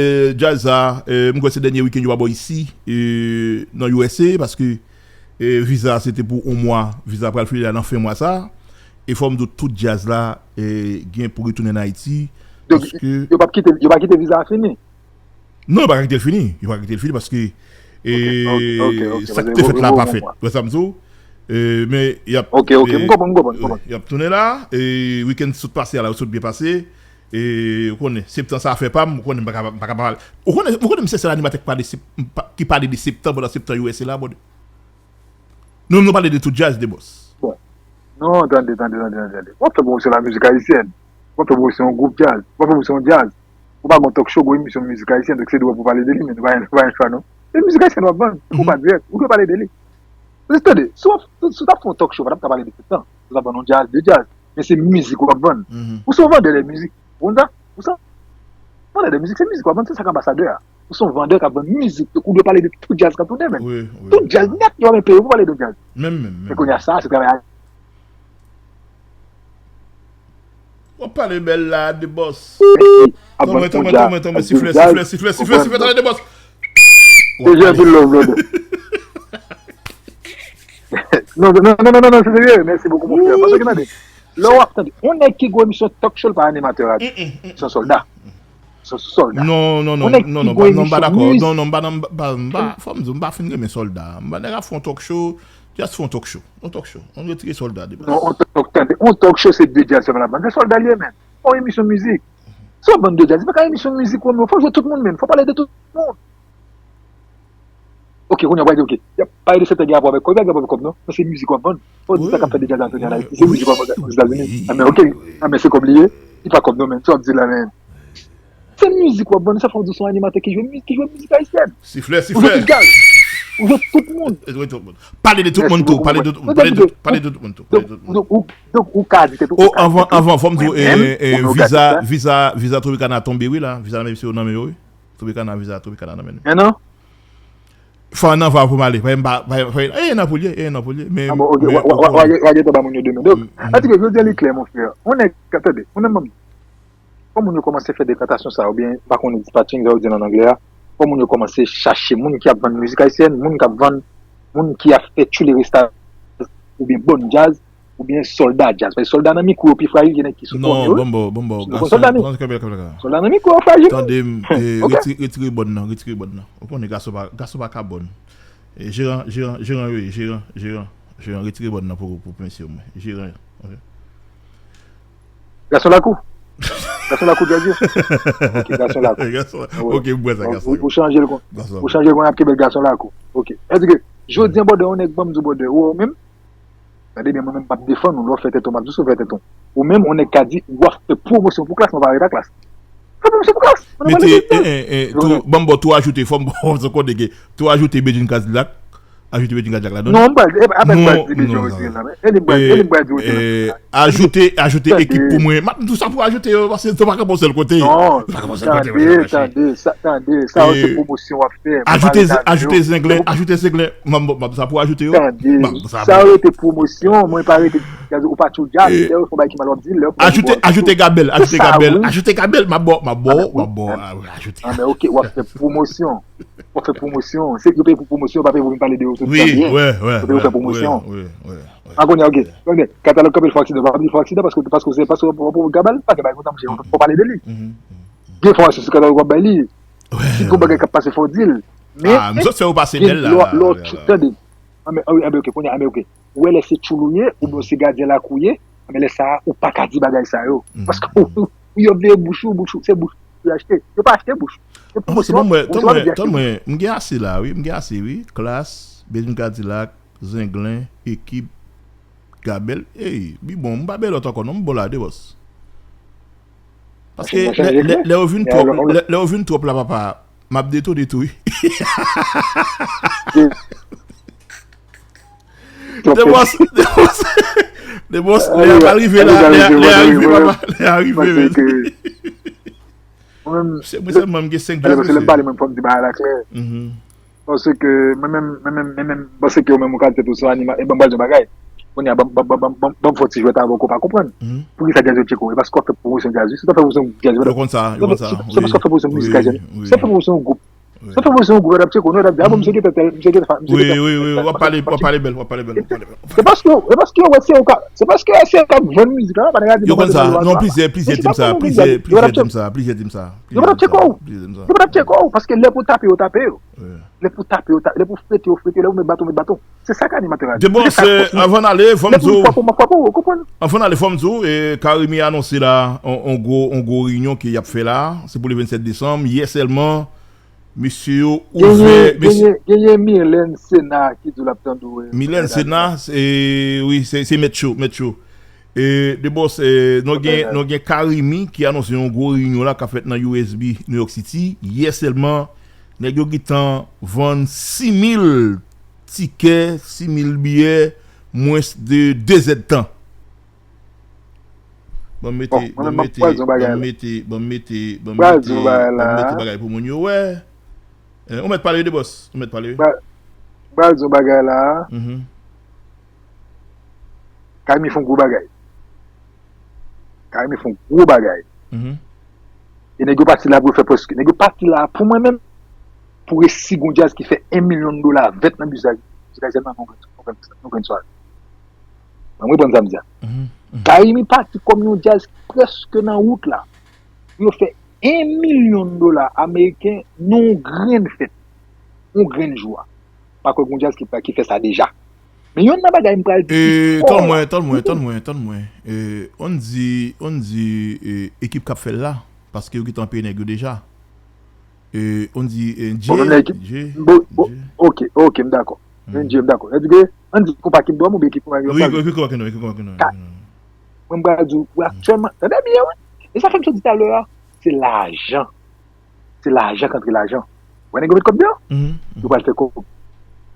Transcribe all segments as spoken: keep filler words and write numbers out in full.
E, djaz sa, e, m kwè se dènye wikenn yo pa ba w isi, e, nan U S A, paske, e, viza se te pou yon mwa, viza pral fini la nan fen mwa sa. E fò m di w tout djaz la, e, gen pou retounen an Ayiti, paske yo p ap kite, yo p ap kite viza a fini? Non, yo pa ka kite l fini. Yo pa ka kite l fini paske, e, sa k te fèt la pa fèt. Wè sa m di w? E, men y ap, e, y ap tounen la. E, wikenn sot pase a la, yo sot byen pase. E, ou konnen, septan sa afè pa m, ou konnen m pa ka, m pa ka pa pale. Ou konnen, ou konnen m se sèl animatè ki pale, sep- m pa- ki pale de septan pandan septan U S A la, bòdè. Nou, nou pale de tout djaz, de bòs. Bon. Non, tande, tande, tande, tande, tande. W ap fè pwomosyon la mizik ayisyèn. W ap fè pwomosyon yon gwoup djaz. W ap fè pwomosyon yon djaz. Ou pa gon talk show, gon emisyon mizik ayisyèn, donk se dwa pou pale de li, men nou pa, nou pa gen chwa, non. Se mizik ayisyèn w ap vann. Ou pa dirèk, ou dwe pale de li. Paske tande, si w ap, si w t ap fè yon talk show, w pa t ap ka pale de septan. Ou t ap vann yon djaz, de djaz. Men se mizik w ap vann. Ou se yon vandè de mizik. Ou konn sa? Ou se yon vandè de mizik, se mizik w ap vann, se sa k anbasadè a. Ou se yon vandè k ap vann mizik. Ou dwe pale de tout djaz k ap tounen, menm. Tout djaz nèt, yo pa menm peye pou pale de djaz. Menm, menm, menm. Men kounye a, sa, se travay a. W ap pale bèl la, de bòs. Tonbe, tonbe, tonbe, tonbe, sifle, sifle, sifle, sifle, sifle, tande de bòs. Deja anpil love, brother. Non, non, non, non, non, non, se serye. Mèsi bokou, mon frè. Paske, tande, lè w ap tande, yon nèg ki gwo emisyon talk show, l pa animatè radyo. Se yon sòlda. Se yon sòlda. Non, non, non, non, non, non, m pa dakò. Non, non, m pa, non, m pa, m pa, fò m di w, m pa fin renmen sòlda. M pa nèg ap fè yon talk show, just fè yon talk show. Yon talk show. Ann retire sòlda de bòs. Non, yon talk, tande, yon talk show se de djaz sèlman l ap vann. Se sòlda l ye, menm. Yon emisyon mizik. Se yon bann de djaz. Se pa ka emisyon mizik, non. Fò jwe tout moun, menm. Fò pale de tout moun. Ok, kounye a, w pral di, ok. Y ap pale de septan gen rapò avèk kòb, li pa gen rapò avèk kòb, non. Men se mizik w ap vann. Fò w di sa k ap fè de djaz entènasyonal Ayiti. Se mizik w ap vann Ozetazini. A, men ok. A, men se kòb li ye. Li pa kòb, non, men. Sa w ap di la, men. Se mizik w ap vann, sa fè w di w se yon animatè ki jwe mizik, ki jwe mizik ayisyèn. Sifle, sifle. Ou jwe tout djaz. Ou jwe tout moun. Ou jwe tout moun. Pale de tout moun tou. Pale de tout moun. Pale de tout moun tou. Pale de tout moun tou. Donk, ou ka di tèt ou. O, anvan, anvan, fò m di w, e, e, viza, viza, viza Tropicana tonbe, wi, la. Viza nan men misye yo nan men yo, wi. Tropicana, viza Tropicana nan men nou. Men non. Fò ann anvan pou m ale. Fò m pa, fò, fò, e nan pou l ye, e nan pou l ye. Men, ah bon, ok, men, w a, w a, w a, w a, w a gen tan ba moun yo demen. Donk, antouka, jodi a li klè, mon frè. On nèg, tande, on nèg, kòm moun yo kòmanse fè dekantasyon sa, oubyen, m pa konnen dispatching, jan yo di l an anglè a, kòm moun yo kòmanse chache moun ki ap vann mizik ayisyèn, moun k ap vann, moun ki ap fè tchouli resta, oubyen bòn djaz, oubyen sòlda djaz. Paske sòlda nan mikwo yo pi frajil ke nèg ki sou kò yo. Non, bon, bon, bon, bon. Sòlda nan mikwo yo frajil. Tande m, e, retire, retire bòn nan, retire bòn nan. Ou konnen gason pa, gason pa ka bòn. E, jeran, jeran, jeran yo ye, jeran, jeran, jeran, retire bòn nan pou, pou, pou mesye yo, mwen. Jeran yo, ok. Gason lakou. Gason lakou, djaz yo. Ok, gason lakou. Gason lakou. Ok, m wè sa, gason lakou. Ou chanje l kon, ou chanje l kon ap kenbe gason lakou. Ok. Èske, jodi an, bòdè, yon nèg ban m di w, bòdè, ou menm, tande byen, mwen menm, m ap defann ou, lè w fè tèt ou, m ap di w si w fè tèt ou. Ou menm, yon nèg ka di, w ap fè pwomosyon pou Klass, mwen pa ret a Klass. Fè pwomosyon pou Klass. Mete, e, e, e, tou, ban m ba w tou ajoute, fò m ba w, sa w konnen gen, tou ajoute Bedjine Kadilak, ajoute Bedjine Kadilak ladan. Non, m pral, e, apre m pral di Bedjine Oziyen la, men. E li m pral, e li m pral di Oziyen la. Ajoute, ajoute ekip pou mwen. M ap di w sa pou ajoute yo, paske yo pa kanpe yon sèl kote. Non, tande, tande, sa, tande, sa yo se pwomosyon w ap fè. Ajoute, ajoute Zenglen, ajoute Zenglen. M ap, m ap sa pou ajoute yo. Tande, sa yo rete pwomosyon, mwen pa rete djaz, ou pa tchou djaz, lè yo fè yon bagay ki mal w ap di l, lè yo fè yon bagay ki bon. Ajoute, ajoute Gabel, ajoute Gabel, ajoute Gabel, m ap ba w, m ap ba w, m ap ba w, ajoute. Ah, men ok, w ap fè pwomosyon. W ap fè pwomosyon. Se yo peye pou pwomosyon, yo pa peye pou vin pale de yo tout sa byen. Yo peye pou fè pwomosyon. An kounye a, ok. Kounye a, katalòg kanpe l fè aksidan, pa di l fè aksidan paske, paske se, paske w ap gabal, pa gen bagay konsa, monchè, fò pale de li. Gen enfòmasyon sou katalòg w ap bay li. Si gon bagay k ap pase, fò w di l. Men, ah, m sot fè w pase bèl la, lè w tande. Anben, anben, ok, kounye a, anben, ok. Ou wè lè se tchoul ou ye, oubyen se gadyen lakou w ye, anben lè sa a, ou pa ka di bagay sa yo. Paske ou, ou, ou, yo veye bouch ou, bouch ou, se bouch ou achte. Yo pa achte bouch. Se pwomosyon, pwomosyon w ap di achte. Tann mwen, m gen ase la, wi, m gen ase, wi. Klass, Bedjine Kadilak, Zenglen, Ekip, Gabel. Ey, bi bon, m pa bay lòt ankò, non, m bon la, de bòs. Paske lè, lè, lè yo vin twòp, lè, lè yo vin twòp la, papa, m ap detone tou, wi. De bòs, de bòs, de bòs, lè a pral rive la, lè a, lè a rive, papa, lè a rive, men. Mwen menm, se mwen sèlman, m gen senk djaz, mesye. Paske lè m pale, mwen, fò m di bagay la klè. Paske mwen menm, mwen menm, mwen menm, panse ke ou menm ou ka di tèt ou se yon anima-, e ban m ba l yon bagay. Kounye a, ban m fè yon ti jwèt avè w ke w pa konprann. Poukisa djaz yo tcheke w? E paske w ap fè pwomosyon djaz, wi. Si w t ap fè pwomosyon djaz, yo t ap, yo konn sa, yo konn sa. Se paske w ap fè pwomosyon mizik ayisyen. Si w ap fè pwomosyon yon gwoup, si w ap fè pwomosyon yon gwoup, yo t ap tcheke w, non, yo t ap di, a bon, misye gen tèl, misye gen tèl, misye gen tèl. Wi, wi, wi, w ap pale, w ap pale bèl, w ap pale bèl. Se paske, se paske yo wè se yo k ap, se paske yo wè se yo k ap vann mizik la, pa nan radyo. Yo konn sa. Non, plizyè, plizyè di m sa, plizyè, plizyè di m sa, plizyè di m sa. Yo pa t ap tcheke w. Yo pa t ap tcheke w, paske lè pou tape yo, tape yo. Lè pou tape yo, tape, lè pou frete yo, frete, lè pou met baton, met baton. Se sa k animatè a di. De bon, anvan n ale, fò m di w. Anvan n ale, fò m di w, Carimi anonse la, on gwo, on gwo reyinyon ke y ap fè la. Se pou le vennsèt desanm. Yè sèlman, mesye yo ouvè. Genyen Mylène Sena ki di l ap tande w. Mylène Sena, wi, se mèt yo, mèt yo. E, de bon, nou gen, nou gen Carimi ki anonse yon gwo reyinyon la k ap fèt nan U S B, New York City. Yè sèlman, nèg yo gentan vann sis mil tikè, sis mil biyè, mwens de de zèdtan. Ban m mete, ban m mete, ban m mete, ban m mete, ban m mete bagay pou moun yo wè. Ou mèt pale wi, de bòs. Ou mèt pale wi. M pral di yon bagay la. Carimi fè yon gwo bagay. Carimi fè yon gwo bagay. E nèg yo pati la pou yo fè prèske. Nèg yo pati la pou mwen menm. Pou resi gon djaz ki fè en milyon dola vèt nan mizik ayisyen nan yon grenn sware. Mwen reponn sa m di a. Carimi pati kòm yon djaz ki prèske nan wout la. Pou yo fè en milyon dola ameriken nan yon grenn fèt. Yon grenn jou a. M pa kwè gon djaz ki, ki fè sa deja. Men yonn nan bagay m pral di ki fò. Tann mwen, tann mwen, tann mwen, tann mwen. On di, on di ekip k ap fè l la, paske yo gentan peye nèg yo deja. On di J, J, J. Ok, ok, m dakò. J, m dakò. Sa di ke, an di konpa ki m dwòm oubyen ki konpa ki dwòm. Wi, ki konpa ki dwòm, ki konpa ki dwòm. Mwen m pral di w, aktyèlman, tande byen wi. E sa fè m sot di talè a, se lajan. Se lajan k antre lajan. Wè nèg yo met kòb deyò? Yo pral fè kòb.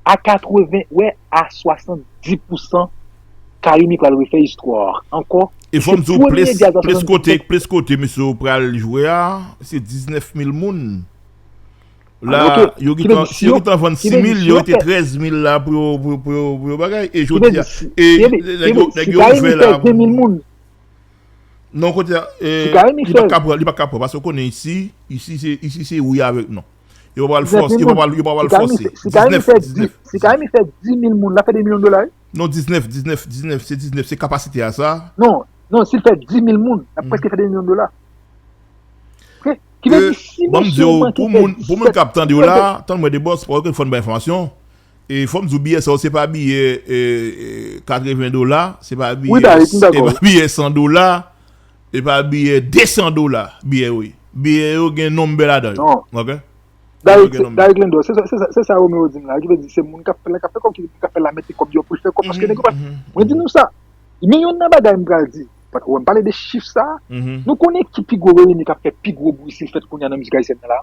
A katreven, wè, a swasanndis pousan, Carimi pral refè istwa ankò. E fò m di w, plis, plis kote, plis kote misye yo pral jwe a, se diznèf mil moun. La, yo gentan, si yo gentan vann sis mil, yo rete trèz mil la pou yo, pou yo, pou yo, pou yo bagay. E jodi a, e nèg yo, nèg yo ouvè la. Non, kote a, li pa ka pran, li pa ka pran, paske w konnen isi, isi se, isi se wi avèk non. Yo pa pral fòse, yo pa pral, yo pa pral fòse. Diznèf, diznèf. Si Carimi fè dis mil moun, l ap fè de milyon dola wi. Non, diznèf, diznèf, diznèf, se diznèf, se kapasite a sa. Non, non, si l fè dis mil moun, l ap prèske fè de milyon dola. Ki vle di, si mesye yo manke fè disèt, pou moun k ap tande w la, tann mwen de bòs, pa okenn fò n bay enfòmasyon. E fò m di w, biyè sa yo, se pa biyè katreven dola, se pa biyè, se pa biyè san dola, se pa biyè de san dola, biyè yo ye. Biyè yo gen nonm bè ladan yo. Ok? David Lendor, se sa Romeo di m la, ki vle di se moun k ap fè l la k ap fè kòb, ki moun k ap fè l la mete kòb yo pou l fè kòb, paske nèg yo pa, mwen di nou sa, men yonn nan bagay m pral di, wè m pale de chif sa, nou konnen ki pi gwo reyinyon k ap fè pi gwo bri si l fèt kounye a nan mizik ayisyèn nan la?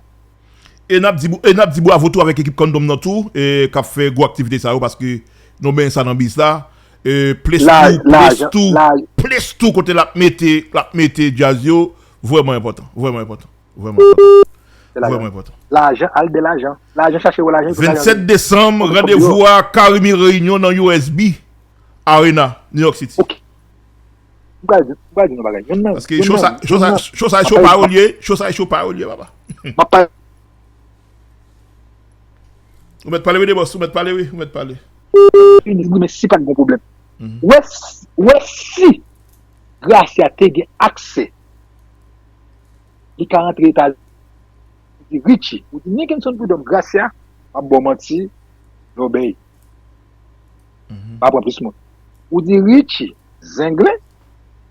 E n ap di, e n ap di bwavo tou avèk ekip Kandonm nan tou, e k ap fè gwo aktivite sa yo, paske nou benyen sa nan biz la. E plis tou, plis tou, plis tou kote l ap mete, l ap mete djaz yo, vrèman enpòtan, vrèman enpòtan, vrèman enpòtan. Vrèman enpòtan. Lajan, al de lajan. Lajan, chache wè lajan. Vennsèt desanm, randevou a Carimi Reyinyon nan U S B Arena, New York City. Ok. M pral di, m pral di nou bagay. Yonn nan, paske cho sa, cho sa, cho sa e cho pa yo l ye, cho sa e cho pa yo l ye, papa. M ap pale. Ou mèt pale wi, de bòs, ou mèt pale wi, ou mèt pale. Wi, men si pa t gon pwoblèm. Wè, wè si Gracia te gen aksè, li ka rantre Etazini. Ou di Richie, ou di Nickenson Prud'homme, Gracia, m ap ba w manti, lòbèy. Pa pran plis moun. Ou di Richie, Zenglen,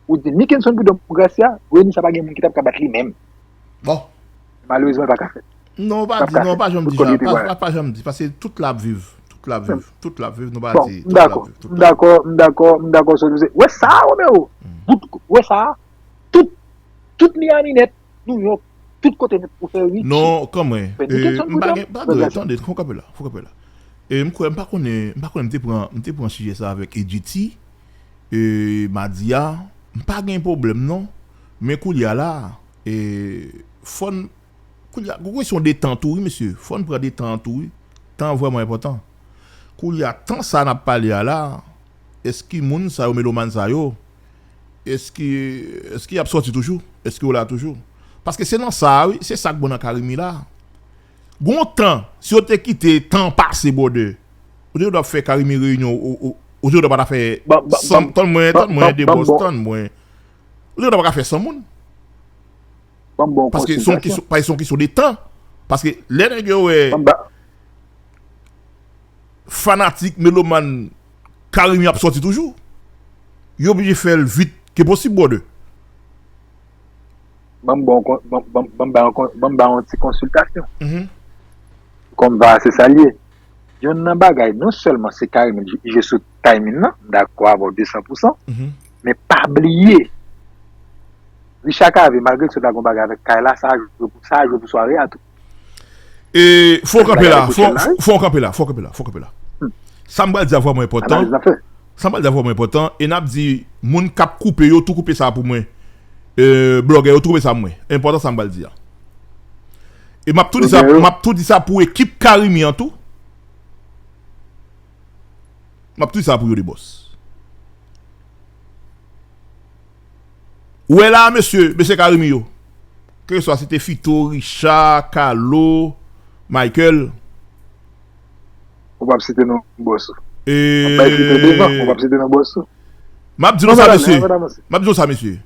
ou di Nickenson Prud'homme, Gracia, reyinyon sa pa gen moun ki t ap ka bat li menm. Bon. Malerezman, li pa ka fèt. Non, pa di, non, pa janm di sa, pa, pa, pa janm di, paske tout la ap viv, tout la ap viv, tout la ap viv, nou pa di, tout la ap viv, tout la ap viv. M dakò, m dakò, m dakò, m dakò, wè sa, Romeo, bout, wè sa, tout, tout Miami nèt, New York, tout kote nèt pou fè Richie. Non, kanmenm. M pa gen, pa dwe, tande, fon kanpe la, fon kanpe la. E m kwè, m pa konnen, m pa konnen m te pran, m te pran sijè sa avèk A G T, e, madi a, m pa gen pwoblèm non. Men koulye a la, e, fò n, koulye a, gon kesyon de tan tou wi, mesye. Fò n pran de tan an tou wi. Tan an vrèman enpòtan. Koulye a, tan sa n ap pale a la, Èske moun sa yo, melomàn sa yo, èske, èske y ap sòti toujou? Èske yo la toujou? Paske se nan sa a, wi, se sa k bon nan Carimi la. Gon tan, si yo te kite tan pase, brother, ou te dwe ap fè Carimi reyinyon, ou, ou, ou te dwe pa ta fè san, tann mwen, tann mwen, Debòs, tann mwen. Ou te dwe pa ka fè san moun. Paske se yon kesyon, paske se yon kesyon de tan. Paske lè nèg yo wè fanatik, melomàn Carimi ap sòti toujou, yo oblije fè l vit ke posib, brother. Ban m ba w yon ti konsiltasyon. Kòm va se sa l ye. Youn nan bagay, non sèlman se Carimi ki jwe sou timing nan, m dakò avè w de san pou san, men pa bliye, Richard Cavé, malgre l sot la gen yon bagay avèk kay la, sa a jwe pou, sa a jwe pou sware a tou. E, fò w kanpe la, fò, fò w kanpe la, fò w kanpe la, fò w kanpe la. Sa m pral di a vrèman enpòtan. Sa m pral di a vrèman enpòtan. E n ap di, moun k ap koupe yo, tou koupe sa pou mwen. E, blogè yo, tou koupe sa pou mwen. Enpòtan sa m pral di a. E m ap tou di sa, m ap tou di sa pou ekip Carimi an tou. M ap tou di sa pou yo, Debòs. Ou wè la, mesye, mesye Carimi yo. Kèlkeswa si te Fito, Richard, Carlo, Michael. Ou p ap site non bòs ou. E... W ap bay Fito devan, ou p ap site non bòs ou. M ap di nou sa, mesye. M ap di nou sa, mesye.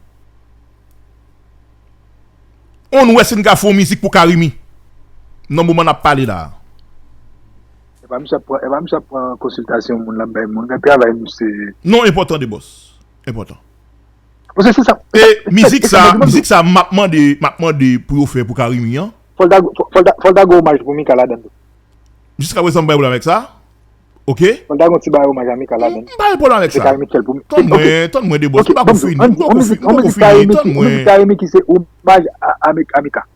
Ann wè si n ka fè yon mizik pou Carimi. Nan moman n ap pale la a. E pa misye ap pran, e pa misye ap pran konsiltasyon moun, l ap bay moun. Gad travay misye. Non, enpòtan, Debòs. Enpòtan. Paske se sa. E mizik sa, mizik sa, m ap mande, m ap mande pou yo fè pou Carimi an. Fò l ta, fò, fò l ta, fò l ta gen omaj pou Mika ladan l tou. Jiskaprezan, m pa gen pwoblèm avèk sa. Oke? Fò l ta gen yon ti bagay omaj a Mika ladan l. M pa gen pwoblèm avèk sa. Se Carimi ki fè l pou Mika. Tann mwen, tann mwen, Debòs. M poko fini, m poko fini, tann mwen. Yon mizik Carimi ki se omaj a, a, a Mika.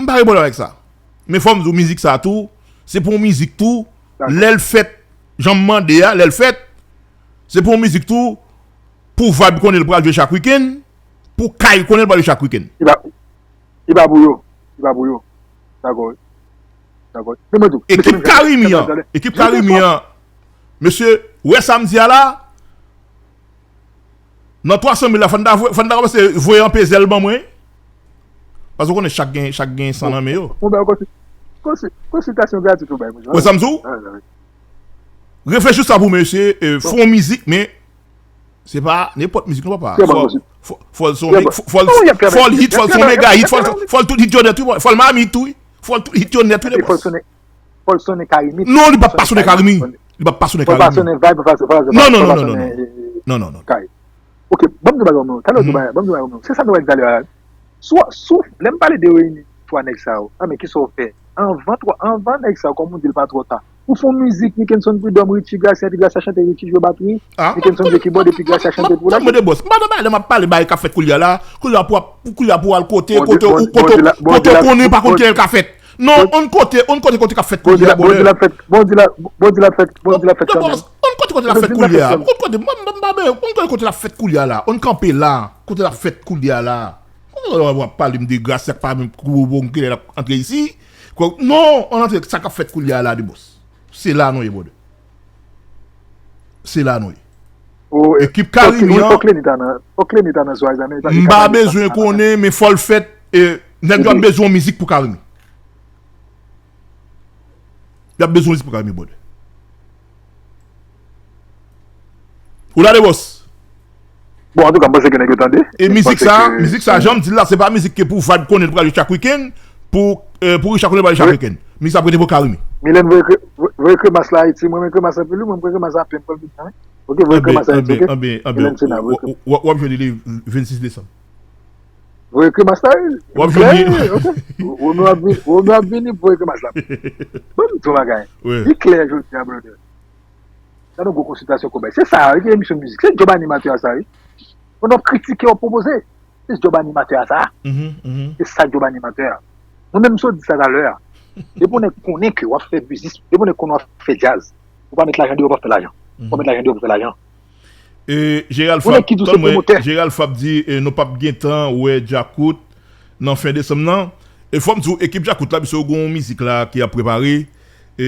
M pa gen pwoblèm avèk sa. Men fò m di w, mizik sa tou, se pou yon mizik tou, lè l fèt, jan m mande a, lè l fèt, se pou yon mizik tou, pou Vibe konnen l pral jwe chak wikenn, pou Kay konnen l pral jwe chak wikenn. Li pa, li pa pou yo. Li pa pou yo. Dakò. Dakò. Men mwen di w, ekip Carimi an, ekip Carimi an, mesye, ou wè sa m di a la? Nan twa san mil la, fò n ta, fò n ta kòmanse voye anpe zèl ban mwen. Paske w konnen chak gen, chak gen san nan men yo. Bon, bon, bon, konsi, konsi, konsiltasyon gratis ou bay mwen. Wè sa m di w? Reflechi sou sa pou mwen, mesye, e, fè yon mizik, men se pa nenpòt mizik non, papa. Fò, fò, fò l son, fò, fò l, fò l hit, fò l son mega hit, fò l, fò l tout hit yo nèt, wi, fò l Miami hit tou, wi. Fò l tout hit yo nèt, wi, Debòs. Fò l sonnen Carimi. Non, li p ap pa sonnen Carimi. Li p ap pa sonnen Carimi. Fò l pa sonnen Vibe, fò l pa sonnen Kay. Non, non, non, non, non, non. Ok, ban m di w bagay mwen. Talè w di w bagay, ban m di w bagay mwen. Se sa nou wè talè a. Sou, sou, lè m pale de reyini twa nèg sa yo, a men kisa w fè? Anvan twa, anvan nèg sa yo, kòm ou di l pa twò ta. Ou fè yon mizik, Nickenson Prud'homme, Richie Gracia, epi Gracia chante, Richie jwe batri, Nickenson jwe kibòd, epi Gracia chante pou la. Mwen de bòs, m pa nan bagay la, m ap pale bagay k ap fèt koulye a la, koulye a pou, koulye a pou al kote, kote, kote, kote w konnen pa konn kilè l ka fèt. Non, on kote, on kote kote k ap fèt koulye a, brother. Bon di la fèt, bon di la, bon di la fèt, bon di la fèt kanmenm. On kote kote l ap fèt koulye a. On kote, mwen, mwen, mwen, on kote kote l ap fèt koulye a la. On kanpe la, kote l ap fèt koulye a la. W ap pale m de Gracia k pa menm kou bon kilè l ap antre isi. Non, on antre sa k ap fèt koulye a la, Debòs. Se la nou ye, brother. Se la nou ye. Ekip Carimi an. Fòk Lenny ta nan, fòk Lenny ta nan swaz la, men li pa, li pa, li pa. M pa bezwen konnen, men fò l fèt, e, nèg yo ap bezwen yon mizik pou Carimi. Y ap bezwen yon mizik pou Carimi, brother. Ou la, Debòs? Bon, antouka, m panse ke nèg yo tande. E mizik sa, mizik sa, jan m di l la, se pa mizik ke pou Vibe konnen l pral jwe chak wikenn, pou, e, pou Richard konnen l pral jwe chak wikenn. Mizik sa pou rete pou Carimi. Mylène, voye kre-, voye kremas la Ayiti, mwen, mwen kremas anpil, wi, mwen, mwen kremas anpil, mwen, mwen, wi. Ok, voye kremas Ayiti, ok? Mylène Senab, voye kremas. W ap jwenn li le vennsis desanm. Voye kremas la, wi. W ap jwenn li. Ok. Romeo ap vini, Romeo ap vini, voye kremas la. Bon, m di w bagay. Li klè jodi a, brother. Gade yon gwo konsiltasyon Kobèy. Se sa, wi, ki emisyon mizik. Se djòb animatè a sa, wi. Pandan w ap kritike, w ap pwopoze. Se djòb animatè a sa. Se sa djòb animatè a. Mwen menm, m sot di sa talè a. Depi yon nèg konnen ke w ap fè biznis, depi yon nèg konnen w ap fè djaz, ou pa met lajan deyò, w pa fè lajan. Ou pa met lajan deyò pou fè lajan. E, Gerald Fab, tann mwen, Gerald Fab di, e, nou p ap gentan wè Djakout nan fen desanm nan. E fò m di w, ekip Djakout la, misye yo gen yon mizik la ki ap prepare. E,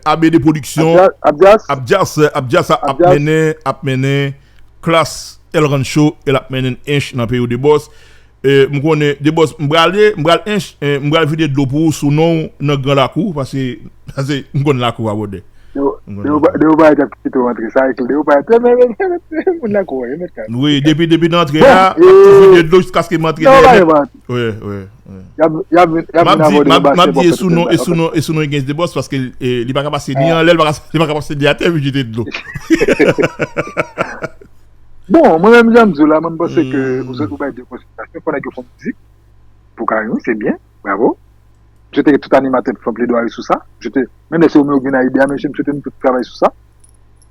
A B D Production. Abdias, Abdias, Abdias ap mennen, ap mennen Klass El Rancho, el ap mennen Ench nan peyi Debòs. M konnen Debòs, m pral, m pral Ench, m pral vide dlo pou ou sou non w nan gran lakou, paske, paske m konn lakou a bwòdè. Dewo Payèt ap kite w antre, sa e klè. Dewo Payèt, men, men, men, men, moun la kouri, met kay. Wi, depi, depi nan antre a, m ap toujou de dlo jiskaske m antre dèyè. Wi, wi, wi. M ap di, m ap di, e sou non, e sou non, e sou non Genz de Bòs, paske li pa ka pase ni anlè, li pa ka, li pa ka pase ni atè, vin jete dlo. Bon, mwen menm, jan m di w la, mwen, m panse ke ou sot ou bay de konsiderasyon, fò nèg yo fè mizik pou Carine, se byen, bravo. M swete ke tout animatè fè plèdwari sou sa. M swete, menm lè se ou menm ki vin ak ide a, mesye, m swete nou tout travay sou sa.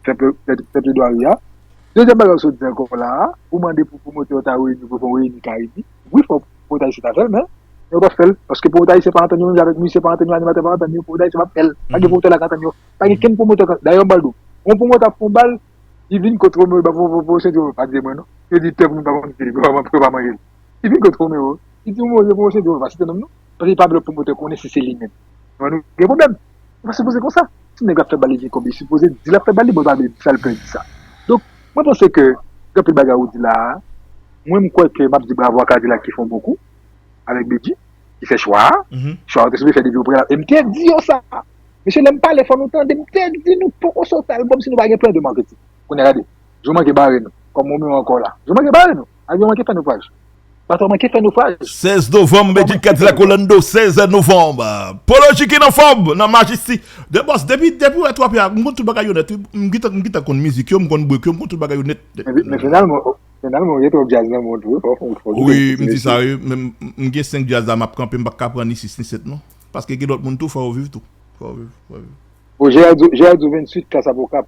Fè plè-, fè, fè plèdwari a. Dezyèm bagay ou sot di ankò la a, ou mande pou pwomotè yo ta reyini, pou fè yon reyini Carine. Wi, fò pwomotè ayisyen ta fè l, men yo p ap fè l. Paske pwomotè ayisyen pa antann yo menm jan avèk mizisyen pa antann yo, animatè pa antann yo, pwomotè ayisyen p ap fè l. Pa gen pwomotè la ka antann yo. Pa gen kenn pwomotè ka, dayè, m ba l di w. Yon pwomotè ap fè yon bal, li vin kot Romeo, ba, ba, ba, ba, Sendyo, pa di mwen non. Yo di tè pou moun pa konn di li, pa, pa, pa manje li. Li vin kot Romeo, li di Romeo, Romeo Sendyo, pa site non m non. Paske li pa vle pwomotè konnen si se li menm. Mwen, nou gen pwoblèm. Nou pa sipoze konsa. Si nèg la fè bal li gen kòb, li sipoze di l ap fè bal li, bon, pa vle di sa, l pè di sa. Donk, mwen panse ke gen anpil bagay ou di la a, mwen, m kwè ke m ap di bravo a Kadilak ki fè yon bon kou avèk Bedjine, ki fè chwa a. Chwa a, ou te sipoze fè depi o preyalab. E m te di yo sa. Mesye, lè m pale, fò nou tande. M te di nou poko soti albòm si nou pa gen plan de marketing. Kounye a gade, yo manke bare nou. Kòm Romeo ankò la. Yo manke bare nou. Avyon manke fè nofraj. Bato manke fè nofraj. Sèz novanm, Bedjine Kadilak Orlando, sèz novanm. Polo G ki nan fòm, nan Majesty. De Bòs, depi, depi w wè twa pye a, m konn tout bagay yo nèt, wi. M gentan, m gentan konn mizik yo, m konn break yo, m konn tout bagay yo nèt. Men, men finalman, finalman, ou gen twòp djaz nan men w tou, wi, fò, fò, fò. Wi, m di sa, wi. Men m, m gen senk djaz la, m ap kanpe, m pa ka pran ni sis ni sèt, non. Paske gen lòt moun tou, fò yo viv tou. Fò yo viv, fò yo viv. Bon, Gerard di, Gerard di venntuit, Klas ap Okap.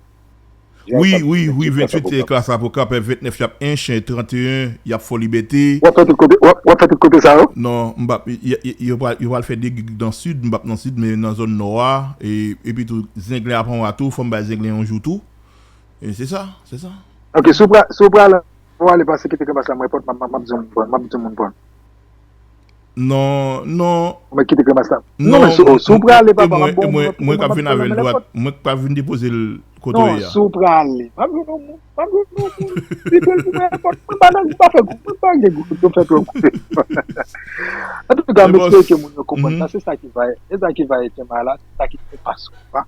Wi, wi, wi, venntuit, Klas ap Okap, vennèf y ap Ench, tranteyen, y ap Fò Libète. W ap fè tout kote, w ap, w ap fè tout kote sa yo? Non, m p ap, y, y, yo pral, yo pral fè de gig nan Sid, m p ap nan Sid, men nan zòn Nò a, e, epi tou, Zenglen ap anwa tou, fò m bay Zenglen yon jou tou. E se sa, se sa. Ok, si w pra-, si w prale, w ale pase Kite Kremas la, mwen pòt, m ap, m ap, m ap di moun pran, m ap di moun pran. Non, non. Mwen Kite Kremas la. Non, non, men si, si w prale, papa, m ap bon, mwen, mwen k ap vin avè l dwat, mwen k ap vin depoze l kote w ye a. Non, si w prale, m ap jwenn yon moun, m ap jwenn yon moun. Li pran l pou mwen, mwen pa nan, mwen pa fè gwo, mwen pa gen gwo, mwen fè twò gwo. Antouka, m espere ke moun yo konprann sa, se sa ki va, se sa ki va ete mal la, se sa ki te pase ou pa.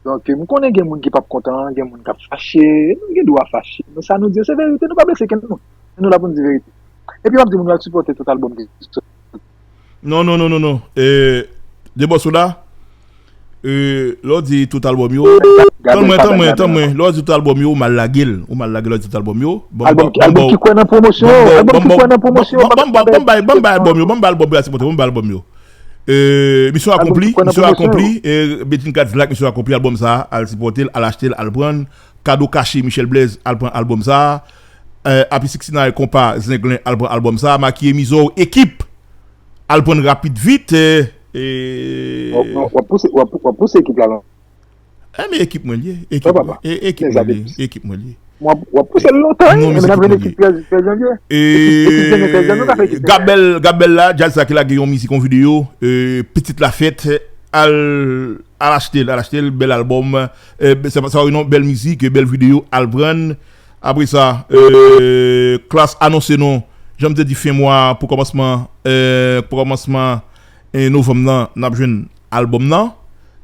Donk, m konnen gen moun ki p ap kontan, gen moun k ap fache, nou gen dwa fache. Men sa nou di yo se verite, nou pa blese kenn moun. Men nou la pou n di verite. Epi m ap di moun yo al sipòte tout albòm ki soti. Non, non, non, non, non. E, De Bòs ou la, e, lè w di tout albòm yo, tann mwen, tann mwen, tann mwen. Lè w di tout albòm yo, ou mal lage l. Ou mal lage l, lè w di tout albòm yo. Albòm ki kwè nan pwomosyon, albòm ki kwè nan pwomosyon. Ban m bay, ban m bay albòm yo, ban m bay albòm yo, al sipòte, ban m bay albòm yo. E, misyon akonpli, misyon akonpli. E, Bedjine Kadilak, misyon akonpli, albòm sa a, al sipòte l, al achte l, al pran l. Kado Kache, Michel Blaise, al pran albòm sa a. E, Happy sixty-nine, Konpa, Zenglen, al pran albòm sa a. Makiye Mizò, ekip, al pran rapid vit. E, e, w ap, w ap pouse, w ap, w ap pouse ekip la, non? E, men ekip mwen l ye, ekip mwen, e, ekip mwen l ye, ekip mwen l ye. W ap, w ap pouse l lontan, wi, men n ap jwenn ekip trèz, trèz janvye. Ekip, ekip demen trèz janvye, n ap fè ekip demen. Gabèl, Gabèl la, djaz sa ki lage yon mizik, yon videyo, e, Pitit Lafèt, al, al achte l, al achte l, bèl albòm, e, se pa sa, non, bèl mizik, bèl videyo, al pran l. Apre sa, e, Klass anonse nou, jan m te di, fen mwa pou kòmansman, e, pou kòmansman, e, novanm nan, n ap jwenn albòm nan.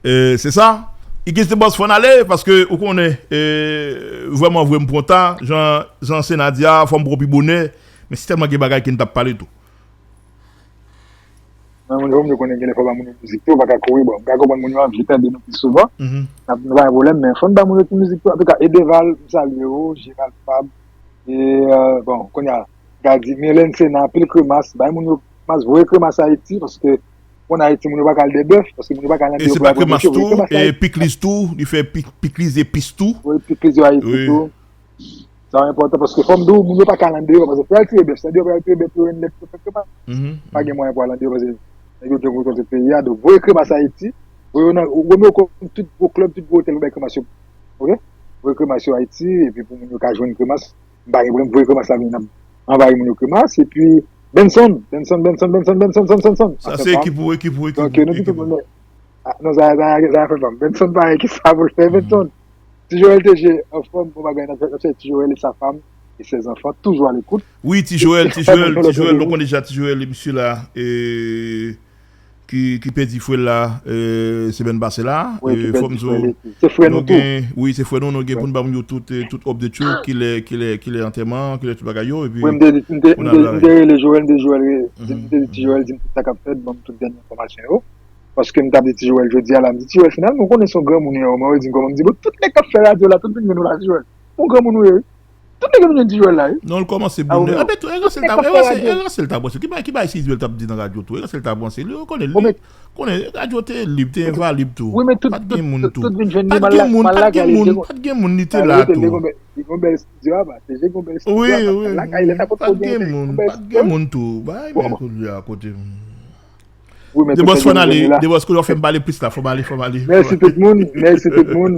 E, se sa. Iggy the Boss, fò n ale, paske ou konnen, e, vrèman vre m pran ta, jan, jan Sena di a, fò m pran pi bonè, men si tèlman gen bagay ke n t ap pale tou. Mwen, moun yo, moun yo konnen gen lè fò ba moun yo mizik tou, pa ka kouri, bon, m ka konprann moun yo anvi tande nou pi souvan. N ap, nou pa gen pwoblèm, men fò n ba moun yo ti mizik tou. Antouka, Edeval, m salye w, Gerald Fab, e, e, bon, kounye a, Gady, Mylène Sena, anpil kremas, bay moun yo kremas, voye kremas Ayiti, paske, bon, Ayiti, moun yo pa ka al dèbèf, paske moun yo pa ka al nan biwo pou yo voye kremas Ayiti. E se pa kremas tou, e pikliz tou, li fè pik-, pikliz epis tou. Voye pikliz yo Ayiti tou. Sa enpòtan paske fò m di w, moun yo pa ka al andeyò, paske pou y al tire bèf, se andeyò pou y al tire bèf pou yo jwenn lèt pou yo fè kremas. Pa gen mwayen pou al andeyò paske nèg yo gen kontwòl tout peyi a. Donk, voye kremas Ayiti, voye yo nan, ou konn tout gwo klèb, tout gwo otèl, ou bay kremas yo. Oke? Voye kremas yo Ayiti, epi pou moun yo ka jwenn kremas, m pa gen pwoblèm, voye kremas la vin, n ap anvayi moun yo kremas, epi Benson, Benson, Benson, Benson, Benson, Benson, Benson. Sa se ekip ou, ekip ou, ekip ou, ekip ou. Ah, non, sa, sa, sa fè fòm. Benson pa gen ki sa pou l fè, Benson. Ti Joel T G anfòm, bon bagay, n ap fè, n ap fè Ti Joel et sa femme et ses enfants, toujours à l'écoute. Wi, Ti Joel, Ti Joel, Ti Joel, nou konnen deja Ti Joel, misye la, e, ki, ki pèdi frè l la, euh, semèn pase la. Wi, ki Euh, pèdi fò m di frè w, li. Se frè nou nou tou. Gen, wi, se frè nou, nou gen pou n ba moun yo tout, euh, tout update yo, kilè, kilè, kilè antèman, kilè tout bagay yo, epi Wi, m te, m te, pou m n te, al la m wi. te rele Joel, m te Joel, di- Mhm, m te di ti Joel, di m tout sa k ap fèt, ban m tout dènye enfòmasyon yo. Paske m t ap di ti Joel jodi a la, m di ti Joel, finalman, ou konnen se yon granmoun ou ye, mwen di m kòman m di, bon, tout nèg k ap fè radyo la, tout vin jwenn ou la, ti Joel. Ou granmoun ou ye, wi. Tout nèg vin jwenn ti Joel la, wi. Non, l kòmanse A, bon. Romeo. Epi tou, e Ransèl ta, e Ransèl, e Ransèl ta panse. Ki bagay, ki bagay si Izrel t ap di nan radyo tou? E Ransèl ta panse. Li, ou konnen, li, Bon, men- konnen, radyo te lib, te envalib tou. Wi, men tout, Pa t gen tout, moun tout, tou. tout vin jwenn Pa li, t gen mal- moun, mal pa t lage gen li, moun, li gon- pa t gen moun li te Sa la yo te, li tou. gon bèl, li gon bèl estidyo a, pa. Se je gon bèl estidyo Wi, a, pa. wi. Mal lage li, nenpòt Pa t kote gen gen moun, gon bèl pa t gen moun tou. Bay, Bon. men kounye a kote. Wi, men De tout bòs se fò n gen ale, vini la. de bòs kounye a fè m pale plis la, fò m ale, fò m ale. Mèsi tout moun, mèsi tout moun,